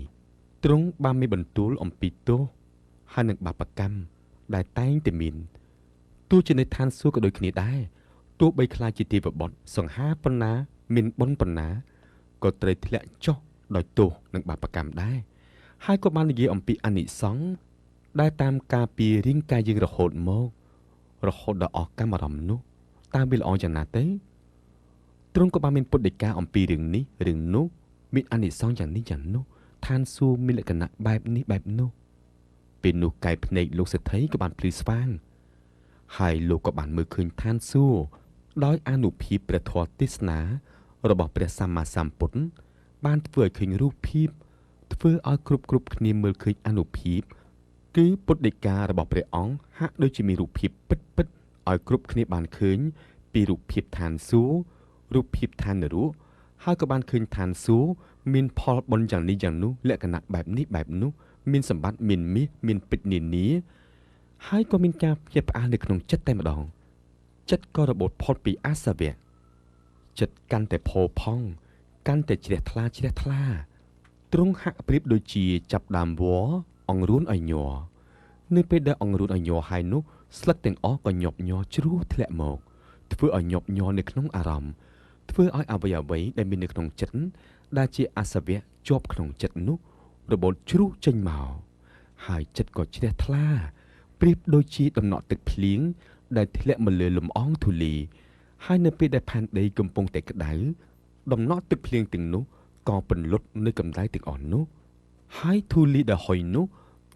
ទ្រង់បានមានបន្ទូលអំពីទោសហើយនឹងបាបកម្មដែលតែងតែមានទោះជានៅឋានសួគ៌ក៏ដូចគ្នាដែរទោះបីខ្លាចជាទេវបុត្រសង្ហាប៉ុណ្ណាមានបុណ្យប៉ុណ្ណាក៏ត្រូវធ្លាក់ចុះដោយទោសនិងបាបកម្មដែរហើយក៏បាននិយាយអំពីអានិសង្សដែលតាមការពាររាងកាយយើងរហូតមករហូតដល់អស់កម្មអារម្មណ៍នោះតាមវាល្អយ៉ាងណាទេទ្រង់ក៏បានមានពុទ្ធដីកាអំពីរឿងនេះរឿងនោះមានអានិសង្សយ៉ាងនេះយ៉ាងនោះឋានសួគ៌មានលក្ខណៈបែបនេះបែបនោះពេលនោះកែភ្នែកលោកសេដ្ឋីក៏បានភ្លឺស្វាងហើយលោកក៏បានមើលឃើញឋានសួគ៌ដោយអានុភាពព្រះធម៌ទេសនារបស់ព្រះសម្មាសម្ពុទ្ធបានធ្វើឲ្យឃើញរូបភាពធ្វើឲ្យគ្រប់គ្នាមើលឃើញអានុភាពគឺពុទ្ធដីការបស់ព្រះអង្គហាក់ដូចជាមានរូបភាពពិតៗឲ្យគ្រប់គ្នាបានឃើញពីរូបភាពឋានសួគ៌រូបភាពឋាននរកហើយក៏បានឃើញឋានសួគ៌មានផលបុណ្យយ៉ាងនេះយ៉ាងនោះលក្ខណៈបែបនេះបែបនោះមានសម្បត្តិមានមាសមានពេជ្រនានាហើយក៏មានការភ្ញាក់ផ្អើលនៅក្នុងចិត្តតែម្ដងចិត្តក៏របូតផុតពីអាសវៈចិត្តកាន់តែផូរផង់កាន់តែជ្រះថ្លាជ្រះថ្លាទ្រង់ហាក់ប្រៀបដូចជាចាប់ដើមវល្លិអង្រួនឲ្យញ័រនៅពេលដែលអង្រួនឲ្យញ័រហើយនោះស្លឹកទាំងអស់ក៏ញាប់ញ័រជ្រុះធ្លាក់មកធ្វើឲ្យញាប់ញ័រនៅក្នុងអារម្មណ៍ធ្វើឲ្យអ្វីៗដែលមាននៅក្នុងចិត្តដែលជាអាសវៈជាប់ក្នុងចិត្តនោះរបូតជ្រុះចេញមកហើយចិត្តក៏ជ្រះថ្លាប្រៀបដូចជាដំណក់ទឹកភ្លៀងដែលធ្លាក់មកលើលំអងធូលីហើយនៅពេលដែលផែនដីកំពុងតែក្តៅដំណក់ទឹកភ្លៀងទាំងនោះក៏ពន្លត់នៅកម្ដៅទាំងអស់នោះហើយធូលីដែលហុយនោះ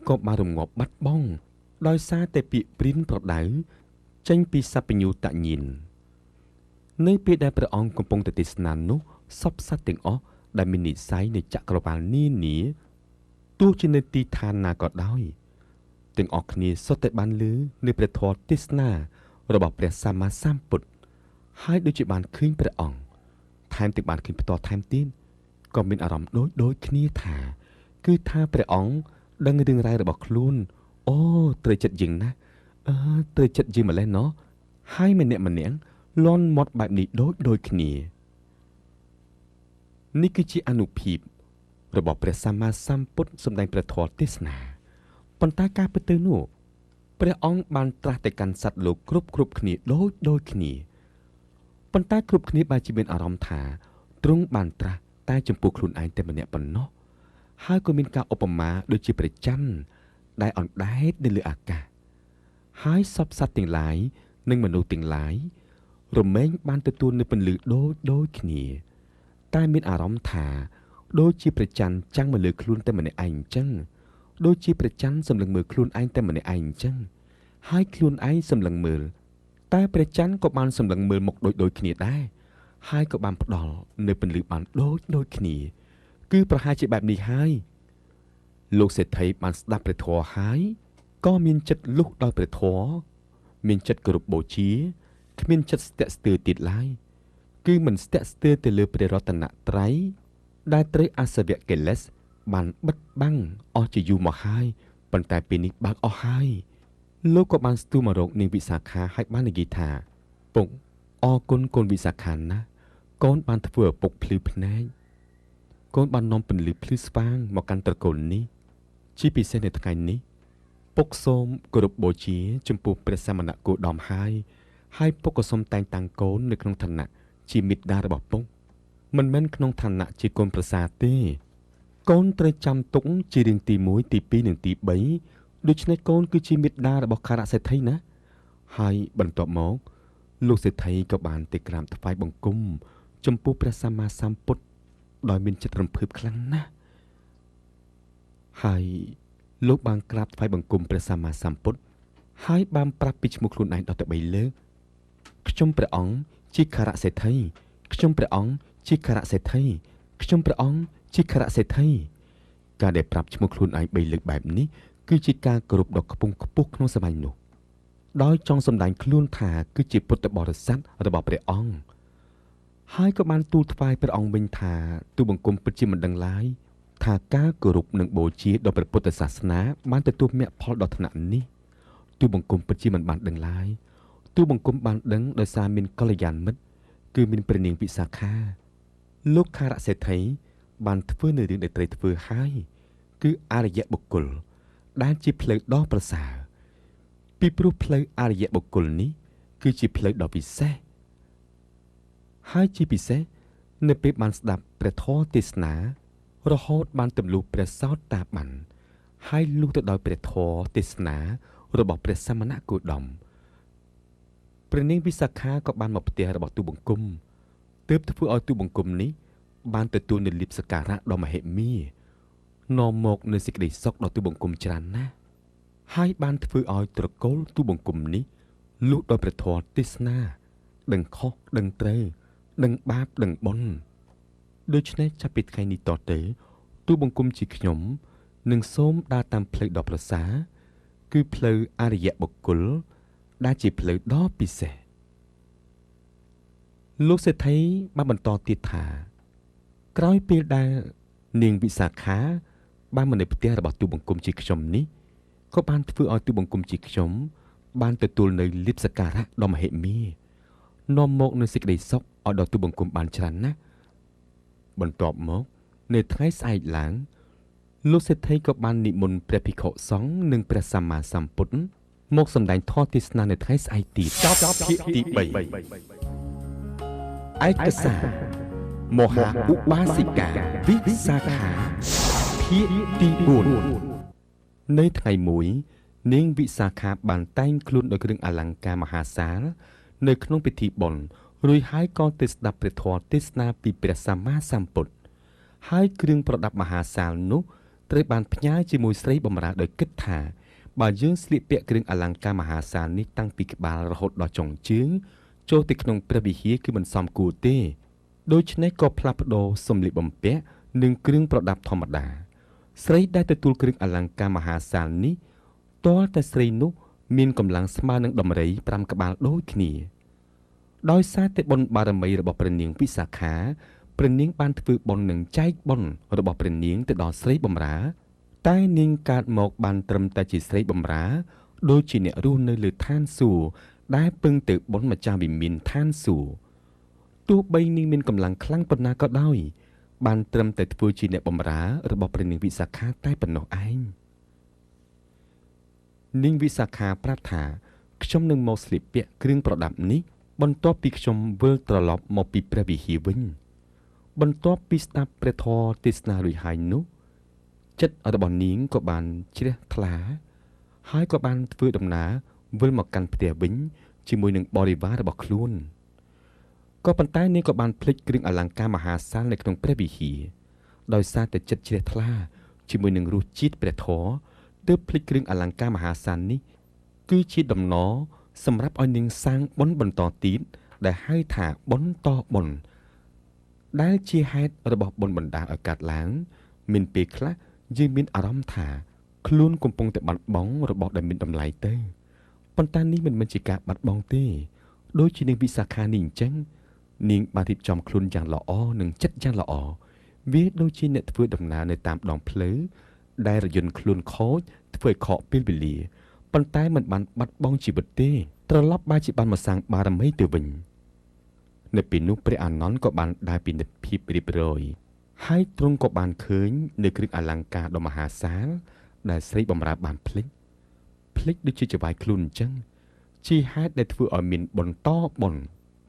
ក៏បានរងាប់បាត់បង់ដោយសារតែពាក្យព្រានប្រដៅចេញពីសព្វញ្ញូតញាណនៅពេលដែលព្រះអង្គកំពុងតែទេសនានោះសព្វសត្វទាំងអស់ដែលមាននិស្ស័យនៃចក្រវាលនានាទោះជានៅទីឋានណាក៏ដោយទាំងអស់គ្នាសុទ្ធតែបានឮនៅព្រះធម៌ទេសនារបស់ព្រះសម្មាសម្ពុទ្ធហើយដូចជាបានឃើញព្រះអង្គថែមទាំងបានឃើញផ្ទាល់ថែមទៀតក៏មានអារម្មណ៍ដូចគ្នាថាគឺថាព្រះអង្គដឹងរឿងរ៉ាវរបស់ខ្លួនអូត្រូវចិត្តយើងណាស់ត្រូវចិត្តយើងម្ល៉េះណោះហើយម្នាក់លន់មាត់បែបនេះដូចគ្នានេះគឺជាអានុភាពរបស់ព្រះសម្មាសម្ពុទ្ធសម្ដែងព្រះធម៌ទេសនាប៉ុន្តែការពិតទៅនោះព្រះអង្គបានត្រាស់ទៅកាន់សត្វលោកគ្រប់គ្នាដូចគ្នាប៉ុន្តែគ្រប់គ្នាបែរជាមានអារម្មណ៍ថាទ្រង់បានត្រាស់តែចំពោះខ្លួនឯងតែម្នាក់ប៉ុណ្ណោះហើយក៏មានការឧបមាដូចជាព្រះច័ន្ទដែលអណ្ដែតនៅលើអាកាសហើយសព្វសត្វទាំងឡាយនិងមនុស្សទាំងឡាយរមែងបានទទួលនៅពន្លឺដូចគ្នាតែមានអារម្មណ៍ថាដូចជាព្រះច័ន្ទចាំងមកលើខ្លួនតែម្នាក់ឯងអញ្ចឹងដូចជាព្រះច័ន្ទសម្លឹងមើលខ្លួនឯងតែម្នាក់ឯងអញ្ចឹងហើយខ្លួនឯងសម្លឹងមើលតែព្រះច័ន្ទក៏បានសម្លឹងមើលមកដូចគ្នាដែរហើយក៏បានផ្ដល់នៅពន្លឺបានដូចគ្នាគឺប្រហែលជាបែបនេះហើយលោកសេដ្ឋីបានស្ដាប់ព្រះធម៌ហើយក៏មានចិត្តលុះដល់ព្រះធម៌មានចិត្តគោរពបូជាគ្មានចិត្តស្ទាក់ស្ទើរទៀតឡើយគឺមិនស្ទាក់ស្ទើរទៅលើព្រះរតនត្រ័យដែលត្រូវអាសវៈកិលេសបានបិទបាំងអស់ជាយូរមកហើយប៉ុន្តែពេលនេះបើកអស់ហើយលោកក៏បានស្ទូមករកនាងវិសាខាហើយបាននិយាយថាពុកអរគុណកូនវិសាខាណាស់កូនបានធ្វើឲ្យពុកភ្លឺភ្នែកកូនបាននាំពន្លឺភ្លឺស្វាងមកកាន់ត្រកូលនេះជាពិសេសនៅថ្ងៃនេះពុកសូមគោរពបូជាចំពោះព្រះសមណគោតមហើយហើយពុកក៏សូមតែងតាំងកូននៅក្នុងឋានៈជាមេដារបស់ពុក មិនមែនក្នុងឋានៈជាកូនប្រសាទេកូនត្រូវចាំទុកជារឿងទី1ទី2និងទី3ដូច្នេះកូនគឺជាមេដារបស់ខរសេដ្ឋីណាហើយបន្ទាប់មកលោកសេដ្ឋីក៏បានទៅក្រាបថ្វាយបង្គំចំពោះព្រះសម្មាសម្ពុទ្ធដោយមានចិត្តរំភើបខ្លាំងណាស់ហើយលោកបានក្រាបថ្វាយបង្គំព្រះសម្មាសម្ពុទ្ធហើយបានប្រាប់ពីឈ្មោះខ្លួនឯងដល់ទៅ3លើកខ្ញុំព្រះអង្គជាខរសេដ្ឋីខ្ញុំព្រះអង្គជាខរសេដ្ឋីខ្ញុំព្រះអង្គជាខរសេដ្ឋីការដែលប្រាប់ឈ្មោះខ្លួនឯង3លើកបែបនេះគឺជាការគោរពដ៏ខ្ពង់ខ្ពស់ក្នុងសម័យនោះដោយចង់សម្ដែងខ្លួនថាគឺជាពុទ្ធបរិស័ទរបស់ព្រះអង្គហើយក៏បានទូលថ្វាយព្រះអង្គវិញថាទូបង្គំពិតជាមិនដឹងឡើយថាការគោរពនិងបូជាដល់ព្រះពុទ្ធសាសនាបានទទួលមគ្គផលដល់ថ្នាក់នេះទូបង្គំពិតជាមិនបានដឹងឡើយទូបង្គំបានដឹងដោយសារមានកល្យាណមិត្តគឺមានព្រះនាងវិសាខាលោកខរសេដ្ឋីបានធ្វើនៅរឿងដែលត្រូវធ្វើហើយគឺអរិយបុគ្គលដែលជាផ្លូវដ៏ប្រសើរពីព្រោះផ្លូវអរិយបុគ្គលនេះគឺជាផ្លូវដ៏ពិសេសហើយជាពិសេសនៅពេលបានស្ដាប់ព្រះធម៌ទេសនារហូតបានទម្លុះព្រះសោតាបានហើយលុះទៅដោយព្រះធម៌ទេសនារបស់ព្រះសមណគោតមព្រះនាងវិសាខាក៏បានមកផ្ទះរបស់ទូបង្គំទើបធ្វើឲ្យទូបង្គំនេះបានទទួលនូវលាភសក្ការៈដ៏មហិមានាំមកនូវសេចក្តីសុខដល់ទូបង្គំច្រើនណាស់ហើយបានធ្វើឲ្យត្រកូលទូបង្គំនេះលុះដោយព្រះធម៌ទេសនាដឹងខុសដឹងត្រូវដឹងបាបដឹងបុណ្យដូច្នេះចាប់ពីថ្ងៃនេះតទៅទូបង្គំជាខ្ញុំនឹងសូមដើរតាមផ្លូវដ៏ប្រសើរគឺផ្លូវអរិយបុគ្គលដែលជាផ្លូវដ៏ពិសេសលោកសេដ្ឋីបានបន្តទៀតថាក្រោយពេលដែលនាងវិសាខាបានមកនៅផ្ទះរបស់ទូបង្គំជាខ្ញុំនេះក៏បានធ្វើឲ្យទូបង្គំជាខ្ញុំបានទទួលនៅលាភសក្ការៈដ៏មហិមានាំមកនូវសេចក្តីសុខឲ្យដល់ទូបង្គំបានច្រើនណាស់បន្ទាប់មកនៅថ្ងៃស្អែកឡើងលោកសេដ្ឋីក៏បាននិមន្តព្រះភិក្ខុសង្ឃនិងព្រះសម្មាសម្ពុទ្ធមកសម្ដែងធម៌ទេសនានៅថ្ងៃស្អែកទៀតចប់ភាគទី3ឯកសារមហាឧបាសិកាវិសាខាភាគទី4នៅថ្ងៃមួយនាងវិសាខាបានតែងខ្លួនដោយគ្រឿងអលង្ការមហាសាលនៅក្នុងពិធីបុណ្យរួចហើយក៏ទៅស្ដាប់ព្រះធម៌ទេសនាពីព្រះសម្មាសម្ពុទ្ធហើយគ្រឿងប្រដាប់មហាសាលនោះត្រូវបានផ្ញើជាមួយស្រីបម្រើដោយគិតថាបើយើងស្លៀកពាក់គ្រឿងអលង្ការមហាសាលនេះតាំងពីក្បាលរហូតដល់ចុងជើងចូលទៅក្នុងព្រះវិហារគឺមិនសមគួរទេដូច្នេះក៏ផ្លាស់ប្ដូរសម្លៀកបំពាក់និងគ្រឿងប្រដាប់ធម្មតាស្រីដែលទទួលគ្រឿងអលង្ការមហាសាលនេះទាល់តែស្រីនោះមានកម្លាំងស្មើនឹងដំរី5ក្បាលដូចគ្នាដោយសារតែបុណ្យបារមីរបស់ព្រះនាងវិសាខាព្រះនាងបានធ្វើបុណ្យនិងចែកបុណ្យរបស់ព្រះនាងទៅដល់ស្រីបម្រើតែនាងកើតមកបានត្រឹមតែជាស្រីបម្រើដូចជាអ្នករស់នៅលើឋានសួគ៌ដែលពឹងទៅបុណ្យម្ចាស់វិមានឋានសួគ៌ទោះបីនាងមានកម្លាំងខ្លាំងប៉ុណ្ណាក៏ដោយបានត្រឹមតែធ្វើជាអ្នកបម្រើរបស់ព្រះនាងវិសាខាតែប៉ុណ្ណោះឯងនាងវិសាខាប្រាប់ថាខ្ញុំនឹងមកស្លៀកពាក់គ្រឿងប្រដាប់នេះបន្ទាប់ពីខ្ញុំវិលត្រឡប់មកពីព្រះវិហារវិញបន្ទាប់ពីស្ដាប់ព្រះធម៌ទេសនារួចហើយនោះចិត្តរបស់នាងក៏បានជ្រះថ្លាហើយក៏បានធ្វើដំណើរវិលមកកាន់ផ្ទះវិញជាមួយនឹងបរិវាររបស់ខ្លួនក៏ប៉ុន្តែនាងក៏បានភ្លេចគ្រឿងអលង្ការមហាសាលនៅក្នុងព្រះវិហារដោយសារតែចិត្តជ្រះថ្លាជាមួយនឹងរសជាតិព្រះធម៌ទើបភ្លេចគ្រឿងអលង្ការមហាសាលនេះគឺជាដំណរសម្រាប់ឲ្យនាងសាងបុណ្យបន្តទៀតដែលហៅថាបុណ្យតបុណ្យដែលជាហេតុរបស់បុណ្យបណ្ដាលឲ្យកើតឡើងមានពេលខ្លះយើងមានអារម្មណ៍ថាខ្លួនកំពុងតែបាត់បង់របស់ដែលមានតម្លៃទៅប៉ុន្តែនេះមិនមែនជាការបាត់បង់ទេដូចជានាងវិសាខានេះអញ្ចឹងនាងបានរៀបចំខ្លួនយ៉ាងល្អនិងចិត្តយ៉ាងល្អវាដូចជាអ្នកធ្វើដំណើរនៅតាមដងផ្លូវដែលរយន្តខ្លួនខូចធ្វើឲ្យខកពេលវេលាប៉ុន្តែមិនបានបាត់បង់ជីវិតទេត្រឡប់បែរជាបានមកសាងបារមីទៅវិញនៅពេលនោះព្រះអានន្ទក៏បានដើរពិនិត្យភាពរៀបរយហើយទ្រង់ក៏បានឃើញនៅគ្រឿងអលង្ការដ៏មហាសាលដែលស្រីបម្រើបានភ្លេចដូចជាចវាយខ្លួនអញ្ចឹងជាហេតុដែលធ្វើឲ្យមានបន្តបុណ្យ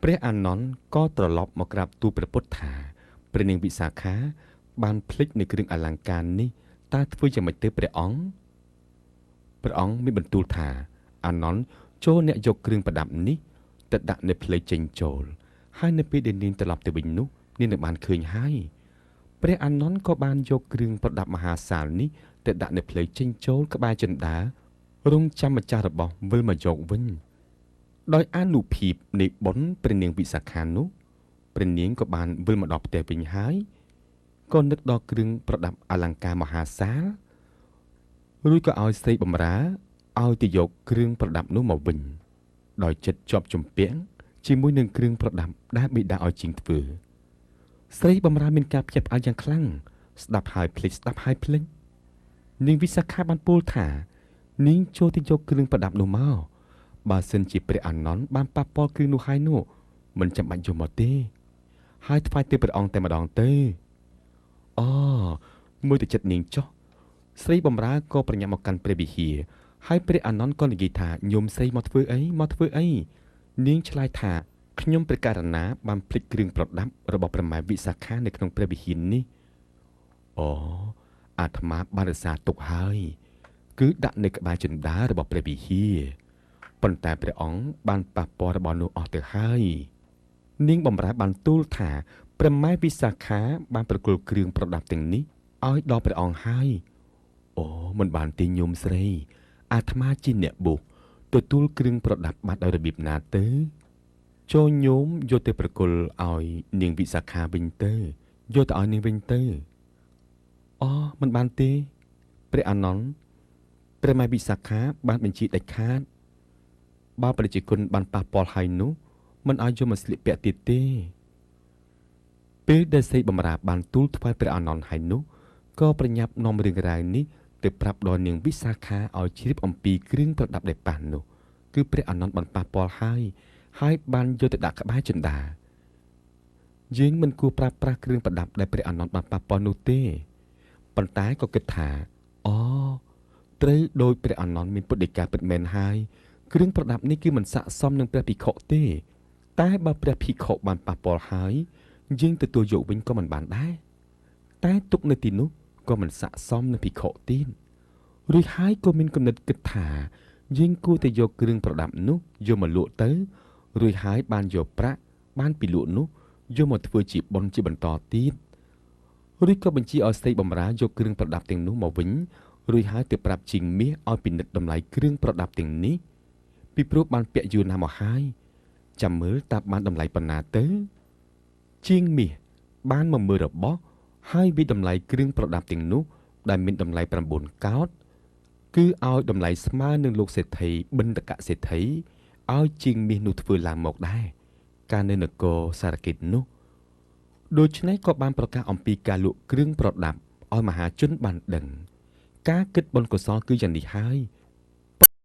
ព្រះអានន្ទក៏ត្រឡប់មកក្រាបទូលព្រះពុទ្ធថា ព្រះនាងវិសាខាបានភ្លេចនៅគ្រឿងអលង្ការនេះតើធ្វើយ៉ាងម៉េចទៅព្រះអង្គព្រះអង្គមានបន្ទូលថាអានន្ទចូលអ្នកយកគ្រឿងប្រដាប់នេះទៅដាក់នៅផ្លូវចេញចូលហើយនៅពេលដែលនាងត្រឡប់ទៅវិញនោះនាងនឹងបានឃើញហើយព្រះអានន្ទក៏បានយកគ្រឿងប្រដាប់មហាសាលនេះទៅដាក់នៅផ្លូវចេញចូលក្បែរចិន្តារងចាំម្ចាស់របស់វិលមកយកវិញដោយអានុភាពនៃបុណ្យព្រះនាងវិសាខានោះព្រះនាងក៏បានវិលមកដល់ផ្ទះវិញហើយក៏នឹកដល់គ្រឿងប្រដាប់អលង្ការមហាសាលរួចក៏ឲ្យស្រីបម្រើឲ្យទៅយកគ្រឿងប្រដាប់នោះមកវិញដោយចិត្តជាប់ជំពាក់ជាមួយនឹងគ្រឿងប្រដាប់ដែលបិតាឲ្យជាងធ្វើស្រីបម្រើមានការភ្ញាក់ផ្អើលយ៉ាងខ្លាំងស្ដាប់ហើយភ្លេចស្ដាប់ហើយភ្លេចនាងវិសាខាបានពោលថានាងចូលទៅយកគ្រឿងប្រដាប់នោះមកបើសិនជាព្រះអានន្ទបានប៉ះពាល់គ្រឿងនោះហើយនោះមិនចាំបាច់យកមកទេហើយថ្វាយទៅព្រះអង្គតែម្ដងទៅអូមួយទៅចិត្តនាងចុះស្រីបំរើក៏ប្រញាប់មកកាន់ព្រះវិហារហើយព្រះអានន្ទក៏និយាយថាញោមស្រីមកធ្វើអីមកធ្វើអីនាងឆ្លើយថាខ្ញុំព្រះករណាបានភ្លេចគ្រឿងប្រដាប់របស់ព្រះម៉ែវិសាខានៅក្នុងព្រះវិហារនេះអូអាត្មាបានរក្សាទុកហើយគឺដាក់នៅក្បែរចិន្តារបស់ព្រះវិហារប៉ុន្តែព្រះអង្គបានប៉ះពាល់របស់នោះអស់ទៅហើយនាងបំរើបានទូលថាព្រះម៉ែវិសាខាបានប្រគល់គ្រឿងប្រដាប់ទាំងនេះឲ្យដល់ព្រះអង្គហើយអូមិនបានទេញោមស្រីអាត្មាជាអ្នកបុសទទួលគ្រឿងប្រដាប់បាត់ដោយរបៀបណាទៅចូលញោមយកទៅប្រគល់ឲ្យនាងវិសាខាវិញទៅយកទៅឲ្យនាងវិញទៅអូមិនបានទេព្រះអានន្ទព្រះម៉ែវិសាខាបានបញ្ជាដាច់ខាតបើប្រជាជនបានប៉ះពាល់ហើយនោះមិនឲ្យយកមកស្លៀកពាក់ទៀតទេពេលដែលស្រីបំរើបានទូលថ្វាយព្រះអានន្ទហើយនោះក៏ប្រញាប់នាំរឿងរ៉ាវនេះទៅប្រាប់ដល់នាងវិសាខាឲ្យជ្រាបអំពីគ្រឿងប្រដាប់ដែលប៉ះនោះគឺព្រះអានន្ទបានប៉ះពាល់ហើយហើយបានយកទៅដាក់ក្បែរចិន្តាយើងមិនគួរប្រើប្រាស់គ្រឿងប្រដាប់ដែលព្រះអានន្ទបានប៉ះពាល់នោះទេប៉ុន្តែក៏គិតថាអូត្រូវដោយព្រះអានន្ទមានពុទ្ធដីកាពិតមែនហើយគ្រឿងប្រដាប់នេះគឺមិនស័ក្តិសមនឹងព្រះភិក្ខុទេតែបើព្រះភិក្ខុបានប៉ះពាល់ហើយយើងទទួលយកវិញក៏មិនបានដែរតែទុកនៅទីនោះក៏មិនស័ក្តិសមនឹងភិក្ខុទៀតរួចហើយក៏មានគំនិតគិតថាយើងគួរតែយកគ្រឿងប្រដាប់នោះយកមកលក់ទៅរួចហើយបានយកប្រាក់បានពីលក់នោះយកមកធ្វើជាបុណ្យជាបន្តទៀតរួចក៏បញ្ជាឲ្យស្រីបំរើយកគ្រឿងប្រដាប់ទាំងនោះមកវិញរួចហើយទៅប្រាប់ជាងមាសឲ្យពិនិត្យតម្លៃគ្រឿងប្រដាប់ទាំងនេះពីព្រោះបានពាក់យូរណាស់មកហើយចាំមើលតើបានតម្លៃប៉ុណ្ណាទៅជាងមាសបានមកមើលរបស់ហើយវិតម្លៃគ្រឿងប្រដាប់ទាំងនោះដែលមានតម្លៃ9កោដគឺឲ្យតម្លៃស្មើនឹងលោកសេដ្ឋីបិណ្ឌកសេដ្ឋីឲ្យជាងមាសនោះធ្វើឡើងមកដែរកាលនៅនគរសារកិតនោះដូច្នេះក៏បានប្រកាសអំពីការលក់គ្រឿងប្រដាប់ឲ្យមហាជនបានដឹងការគិតបុណ្យកុសលគឺយ៉ាងនេះហើយ